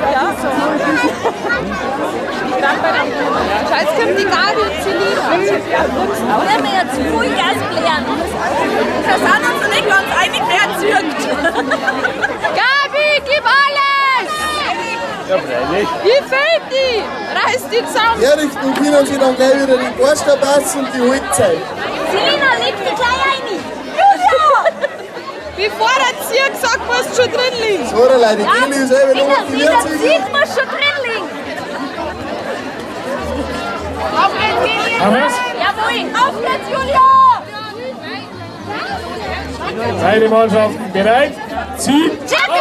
Ja. Schau, jetzt kommt die Gabi und Selina. Wenn wir jetzt Vollgas blären. Wir sind uns noch nicht ganz einig, wer zieht. Gabi, gib alles! Ja, freilich. Wie fällt die? Reiß die zusammen! Herrichten können sie dann gleich wieder den Gorsterpass und die Halbzeit. Selina, leg dich gleich rein. Bevor der Zirk sagt, musst du schon drin liegen. So, Leute, die Kelly ist eben Wie noch der, wie der 40. sieht man schon drin liegen. Auf geht's, Haben wir's? Jawohl. Auf geht's, Julia. Beide Mannschaften bereit? Zieh! Check.